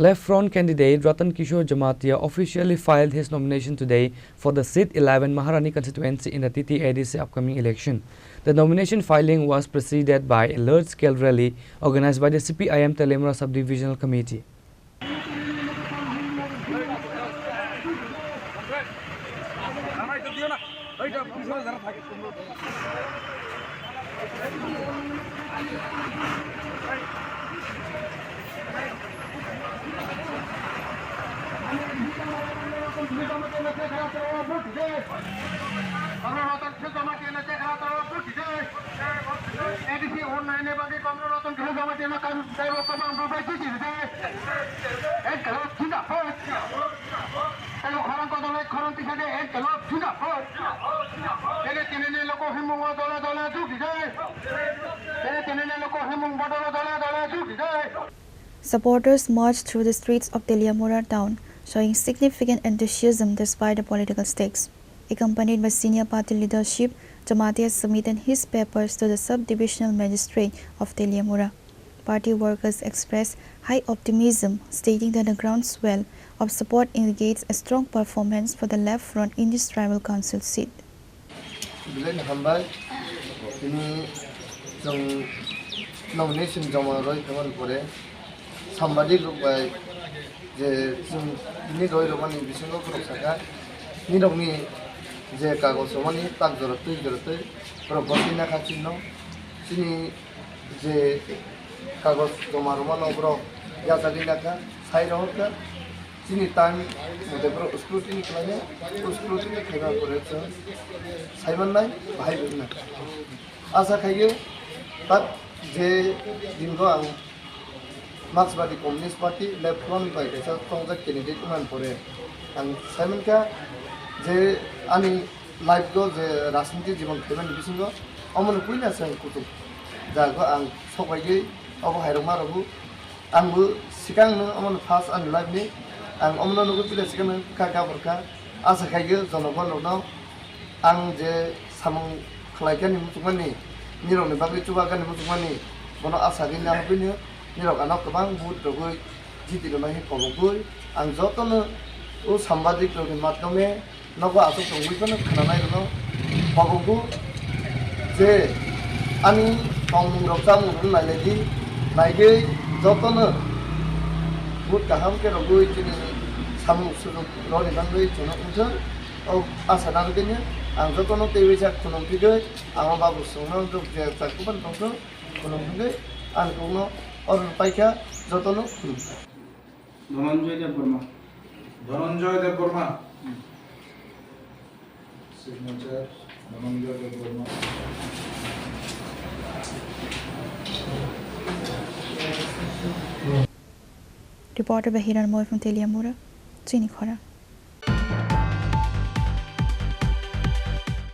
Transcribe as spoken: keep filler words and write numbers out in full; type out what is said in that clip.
Left Front candidate Ratan Kishore Jamatia officially filed his nomination today for the seat eleven Maharani constituency in the T T A D C upcoming election. The nomination filing was preceded by a large-scale rally organized by the C P I M Teliamura Sub-Divisional Committee. Supporters marched through the streets of Teliamura town, showing significant enthusiasm despite the political stakes. Accompanied by senior party leadership, Jamatia submitted his papers to the sub-divisional magistrate of Teliamura. Party workers expressed high optimism, stating that the groundswell of support indicates a strong performance for the Left Front in this tribal council seat. Belai no hambai. Tini chwng nomination joma rwi phaimani pore sambadik rok bai je chwng tini rwi rwmani bisingo borok sakha, nini rokni je kagoj rwmani tak jora twi jora twi borok bwsai nakha chini no. Chini je kagoj joma rwmano borok yachagwi nakha, sai rohorkha. Chini time mote borok scrutiny khlainai, scrutiny khlaiba pore chwng sai mannai, bahai bo wngna. Asa khaio tak je dingo ang Marxbadi Communist Party Left Front bai kaisa chongjak candidate wngmani pore ang sai mankha je ani life go je rajniti jibon khaimani bisingo omono puila se ang kuchuk jago ang sokbaigwi obo hairokma rwgo. Ang bo swkang no omono first ani life ni ang omono nugwi puila swkang no kha gabor kha. Asa khaigwi jonogon rokno ang je samung khlaikha ni muchungmani, nirokni bagwi chubakha ni muchungmani, bono asa gwi nahagwi no nirok ano kwbang vote rwgwi jiti rwna hai kobogwi ang jotono o sambadik rokni madhyome nogo aswk tongwi phano khnanai rwno kobogwi je ani tongmung rok chamung rok nailai di, naigwi jotono vote kaham khe rwgwi chini samung sujuk rwni bagwi chwngno wngthwng. O asa nang tini ang jotono teiwi sa khulum phigwi ang o babu songno rwk je chakhuban tongthwng. Khulum hwnkhe ang kokno oro paikha jotono khulum. Dhananjay Debbarma. Dhananjay Debbarma. Signature, Dhananjay Debbarma. Reporter by Hiran Moy from Teliamura, Chini Khorang.